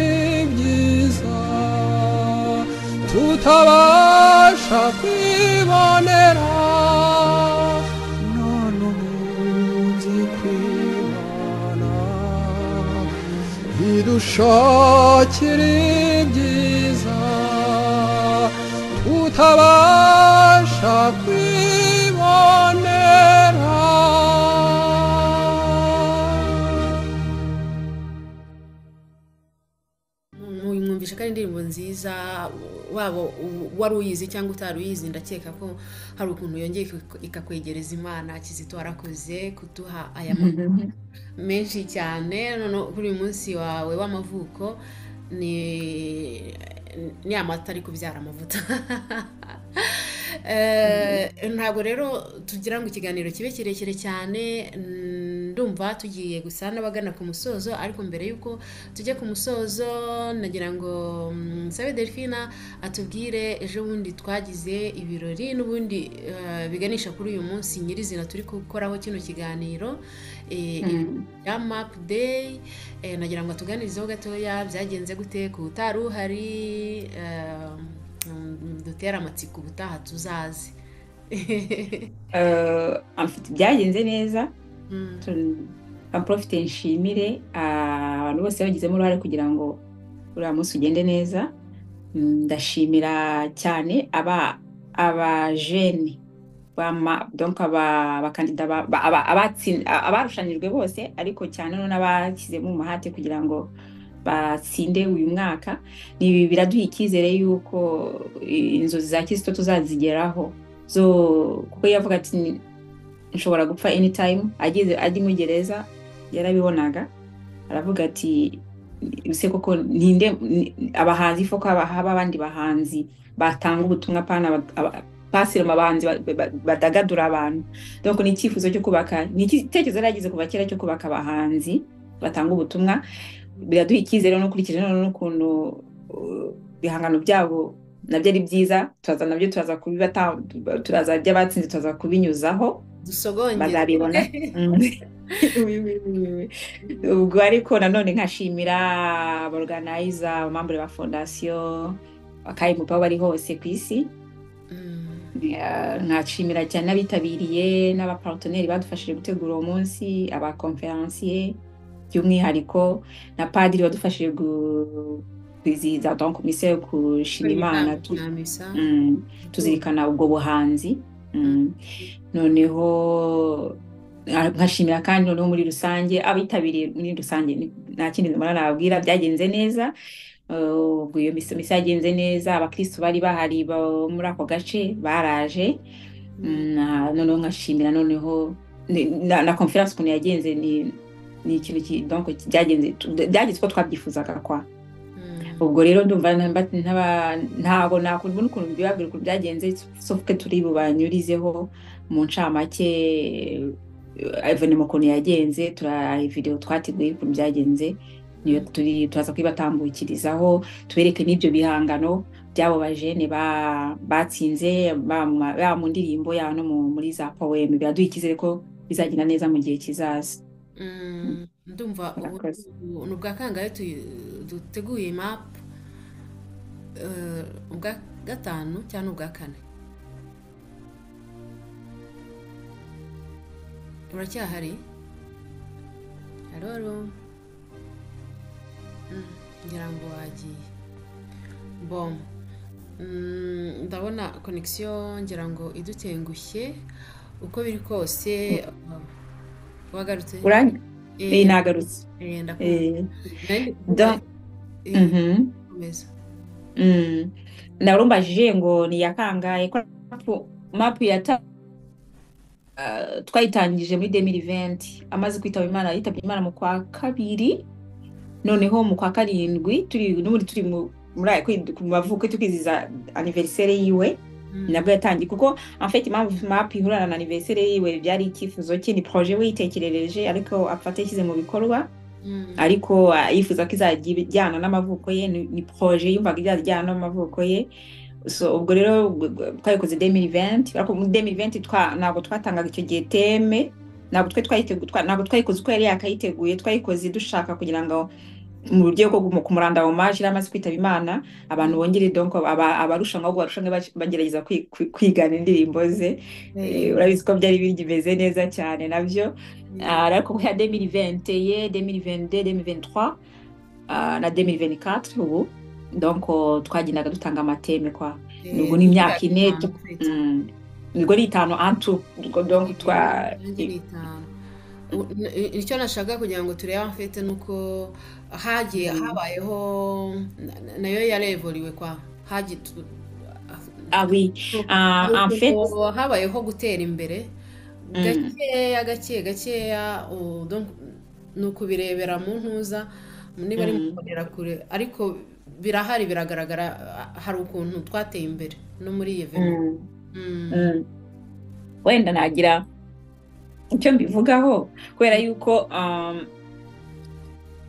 Speaker 1: ibyiza tutabasha kwibonera, none ubu nzi kw'Imana idushakira ibyiza tutabasha kwibonera.
Speaker 8: Mwumvisha ko ari indirimbo nziza, waba wari uyizi cyangwa utari uyizi, ndakeka ko hari ukuntu yongeye ikakwegereza Imana. Kizito warakoze kuduha aya makuru menshi cyane. None kuri uyu munsi wawe w'amavuko ni amata ari kubyara amavuta. Ntabwo rero tugira ngo ikiganiro kibe kirekire cyane, ndumva tugiye gusa n'abagana ku musozo, ariko mbere y'uko tujya ku musozo nagira ngo nsabe Delphina atubwire ejo bundi twagize ibirori n'ubundi biganisha kuri uyu munsi nyirizina turi gukoraho kino kiganiro, bya Map Day. Nagira ngo atuganirizeho gatoya byagenze gute ku utari uhari, dutere amatsiko ubutaha tuzaze.
Speaker 9: Byagenze neza. Amprofite nshimire abantu bose bagizemo uruhare kugira ngo uriya munsi ugende neza. Ndashimira cyane abajene donc abakandida abarushanijwe bose, ariko cyane n'abashyizemo umuhate kugira ngo batsinde uyu mwaka. Ni biraduha icyizere yuko inzozi za Kizito tuzazigeraho, kuko yavuga ati nshobora gupfa anytime, ageze ari muri gereza yarabibonaga, aravuga ati ese koko ninde abahanzi foko haba abandi bahanzi batanga ubutumwa pana pasire abahanzi badagadura abantu. Donc ni icyifuzo cyo kubaka, ni igitekerezo yaragize kuva kera cyo kubaka abahanzi batanga ubutumwa. Biraduha icyizere no kurikije n'ukuntu ibihangano byabo Nabyo ari byiza, turaza nabyo turaza kubibata, turaza by'abatsinze turaza kubinyuzaho.
Speaker 8: Dusogongere.
Speaker 9: Bazabibona. Oui, oui, oui, oui. Ubwo ariko nanone nkashimira abaorganizer, abamembres ba fondation bakayimupa aho bari hose ku isi. Nkashimira cyane n'abitabiriye n'abapartenaires badufashije gutegura uwo munsi, abaconférenciers by'umwihariko, na padiri wadufashije kwizihiza donc misa yo gushima Imana
Speaker 8: Na misa.
Speaker 9: Tuzirikana ubwo buhanzi. Noneho nkashimira kandi noneho muri rusange abitabiriye muri rusange. Nta kindi mbona nababwira, byagenze neza. Ubwo iyo misa yagenze neza, abakristu bari bahari muri ako gace baraje. Noneho nkashimira noneho na conférence ukuntu yagenze, ni ikintu donc byagenze uko twabyifuzaga kwa. Ubwo rero ndumva ntabwo nakubona ukuntu mbibabwira ukuntu byagenze, sauf que turi bubanyurizeho mu ncamake événement ukuntu yagenze. Hari video twateguye ukuntu byagenze, niyo turi turaza kuyibatambukirizaho, tubereke n'ibyo bihangano by'abo bajene batsinze, yaba mu ndirimbo, yaba no muri za poème. Biraduha icyizere ko bizagenda neza mu gihe kizaza.
Speaker 8: Ndumva ubu
Speaker 9: Murakoze.
Speaker 8: Ni ubwa kangahe duteguye map? Ubwa gatanu cyangwa ubwa kane? Uracyahari? Halo, halo? Ngira ngo wagiye. Bon, ndabona connexion ngira ngo idutengushye. Uko biri kose, wagarutse?
Speaker 9: Eh, nagarutse.
Speaker 8: Ndakumva. Nari ndi kuvuga. Komeza.
Speaker 9: Narumbajije ngo ni iya kangahe, ko map yata twayitangije muri 2020 amaze kwitaba Imana. Yitabye Imana mu kwa kabiri, noneho mu kwa karindwi turi n'ubundi turi muri ku mavuko, tukwizihiza anniversaire yiwe, nabwo yatangiye. Kuko en fait impamvu map ihurana na anniversaire yiwe, byari icyifuzo cye, ni projet we yitekerereje ariko apfa atashyize mu bikorwa. Ariko yifuza ko izajya ijyana n'amavuko ye. Ni projet yumvaga izajya ijyana n'amavuko ye. So ubwo rero twayikoze 2020, ariko muri 2020 ntabwo twatangaga icyo gihe thème, ntabwo twe twayiteguye, ntabwo twayikoze uko yari yakayiteguye. Twayikoze dushaka kugira ngo mu buryo bwo kumuranda hommage, yari amaze kwitaba Imana, abantu bongere donc abarushanwa ahubwo barushanwe bagerageza kwigana indirimbo ze. Urabizi ko byari bimeze neza cyane nabyo. Ariko guhera 2021, 2022, 2023 na 2024 ubu, donc twagendaga dutanga amathèmes kwa. Ubwo ni imyaka 4.
Speaker 8: 5 en fait.
Speaker 9: Ubwo ni 5 en tout. Donc twa
Speaker 8: Nanjye ni 5. Icyo nashaka kugira ngo turebe en fait ni uko hagiye habayeho nayo yarévolué kwa hagiye
Speaker 9: Ah oui, en fait
Speaker 8: habayeho gutera imbere gakeya gake gakeya. Donc ni ukubirebera mu ntuza niba ari mu kure, ariko birahari, biragaragara, hari ukuntu twateye imbere no muri iyi événement.
Speaker 9: Wenda nagira icyo mbivugaho kubera yuko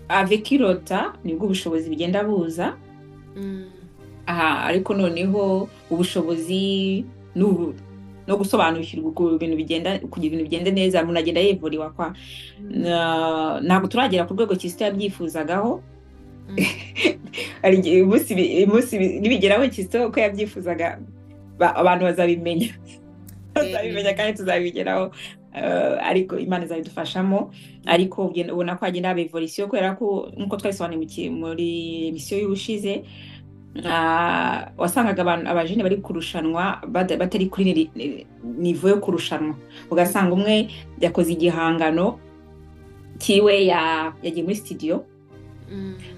Speaker 9: avec irota nibwo ubushobozi bugenda buza. Aha, ariko noneho ubushobozi no gusobanukirwa uko ibintu bigenda, kugira ibintu bigende neza, umuntu agenda yévoluwa kwa. Ntabwo turagera ku rwego Kizito yabyifuzagaho. Hari igihe umunsi nibigeraho Kizito uko yabyifuzaga, abantu bazabimenya, bazabimenya kandi tuzabigeraho. Ariko Imana izabidufashamo. Ariko ubona ko hagenda haba évolution, kubera ko nk'uko twabisobanuye muri émission y'ubushize, wasangaga abantu abajene bari kurushanwa batari kuri niveau yo kurushanwa. Ugasanga umwe yakoze igihangano kiwe, yagiye muri studio,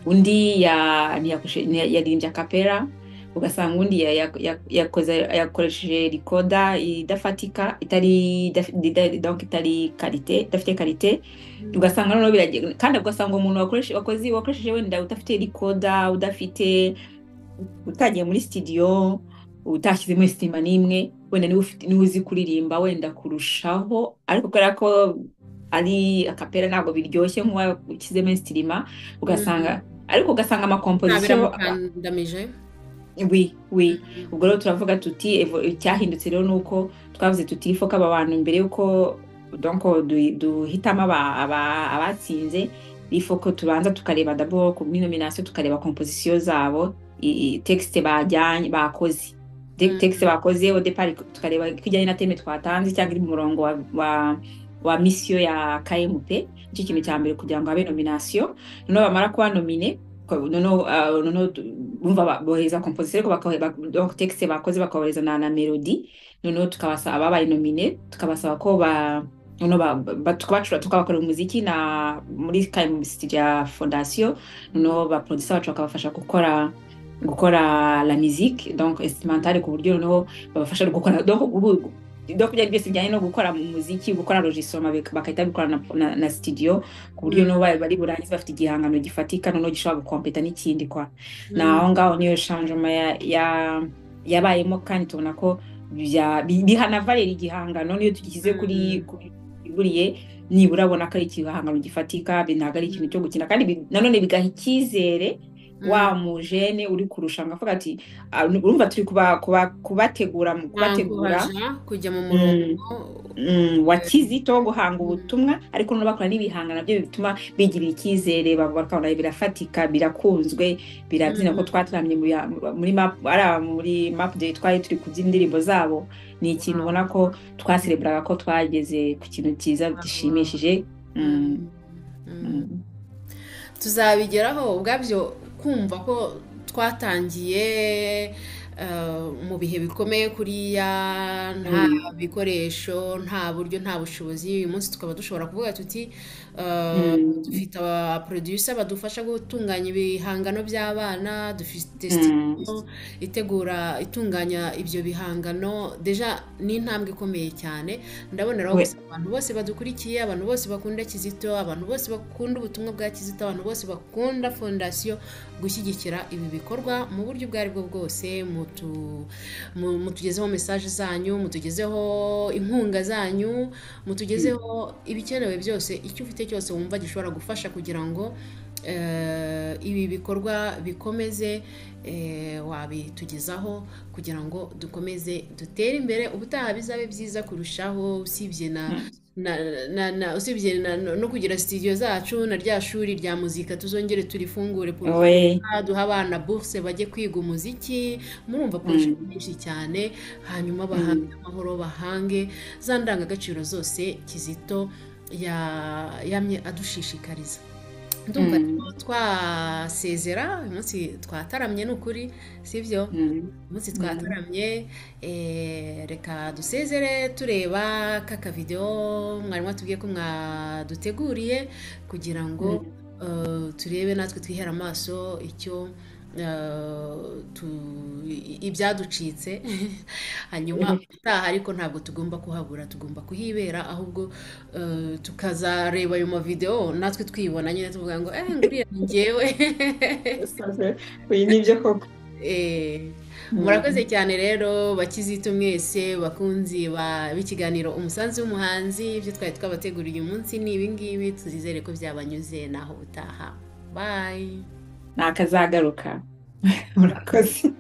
Speaker 9: undi yaririmbye a cappella, ugasanga undi yakoresheje recorder idafatika, itari donc itari qualité, idafite qualité. Ugasanga noneho biragiye, kandi ugasanga umuntu wakoresheje wenda udafite recorder, udafite, utagiye muri studio, utashyizemo instrument n'imwe, wenda niwe ufite, niwe uzi kuririmba wenda kurushaho, ariko kubera ko ari a cappella ntabwo biryoshye nk'uwashyizemo instrument. Ugasanga ariko ugasanga amacomposition
Speaker 8: biramukandamije.
Speaker 9: Oui, oui. Ubwo rero turavuga tuti icyahindutse rero nuko twavuze tuti il faut ko aba bantu mbere yuko donc duhitamo abatsinze, il faut ko tubanza tukareba d'abord muri nomination, tukareba composition zabo, texte bajyanye bakoze. Texte bakoze au départ, tukareba ko ijyanye na thème twatanze cyangwa iri mu murongo wa mission ya KMP. Nicyo kintu cya mbere kugira ngo habe nomination. Noneho bamara kuba nominé, noneho bumva bohereza composition, ariko donc texte bakoze bakabohereza na melody. Noneho tukabasaba, ababaye nominé, tukabasaba ko ba noneho tukabacura, tukabakorera umuziki na muri KMP studio ya fondation. Noneho ba producer bacu bakabafasha gukora la musique, donc instrumentale, ku buryo noneho babafasha gukora donc donc byari byose bijyanye no gukora mu muziki, gukora enregistrement, bagahita bikora na studio, ku buryo noneho bari burangize bafite igihangano gifatika, noneho gishobora gukompeta n'ikindi kwa. Na aho ngaho niyo changement yabayemo, kandi tubona ko biha na valeur igihangano. Niyo tugishyize kuri buriye, nibura abona ko ari igihangano gifatika, ntabwo ari ikintu cyo gukina. Kandi nanone bigaha icyizere wa mujene uri kurushanwa, avuga ati: "Ah, urumva turi kubategura kubategura
Speaker 8: Encourager kujya mu murongo
Speaker 9: wa Kizito wo guhanga ubutumwa, ariko noneho bakora n'ibihangano nabyo bituma bigirira icyizere, bakabona birafatika, birakunzwe, birabyina." Ko twataramye muri map, ari muri map day, twari turi kubyina indirimbo zabo. Ni ikintu ubona ko twasereburaga ko twageze ku kintu cyiza gishimishije.
Speaker 8: Tuzabigeraho ubwabyo. Kumva ko twatangiye mu bihe bikomeye kuriya, nta bikoresho, nta buryo, nta bushobozi, uyu munsi tukaba dushobora kuvuga tuti dufite aba producer badufasha gutunganya ibihangano by'abana, dufite studio itegura, itunganya ibyo bihangano, déjà ni intambwe ikomeye cyane. Ndaboneraho gusa abantu bose badukurikiye, abantu bose bakunda Kizito, abantu bose bakunda ubutumwa bwa Kizito, abantu bose bakunda fondasiyo, gushyigikira ibi bikorwa mu buryo ubwo ari bwo bwose. Mutugezeho message zanyu, mutugezeho inkunga zanyu, mutugezeho ibikenewe byose. Icyo ufite cyose wumva gishobora gufasha kugira ngo ibi bikorwa bikomeze, wabitugezaho kugira ngo dukomeze dutere imbere, ubutaha bizabe byiza kurushaho. Usibye na usibye no kugira studio zacu, na rya shuri rya muzika tuzongere turifungure, duha abana bourse bajye kwiga umuziki. Murumva projets nyinshi cyane. Hanyuma bahange amahoro, bahange za ndangagaciro zose Kizito yamye adushishikariza. Ndumva rero twasezera. Uyu munsi twataramye, ni ukuri, sibyo? Uyu munsi twataramye. Reka dusezere tureba ka video mwari mwatubwiye ko mwaduteguriye, kugira ngo turebe natwe twihere amaso icyo ibyaducitse. Hanyuma utaha ariko ntabwo tugomba kuhabura, tugomba kuhibera ahubwo, tukazareba ayo mavideo natwe twibona nyine, tuvuga ngo nguriya ni njyewe.
Speaker 9: Uyu ni byo koko.
Speaker 8: Murakoze cyane rero, Bakizito mwese, bakunzi b'ikiganiro Umusanzu w'Umuhanzi. Ibyo twari twabateguriye uyu munsi ni ibi ngibi, tuzizere ko byabanyuze. Naho utaha, bye.
Speaker 9: Nakazagaruka, murakoze.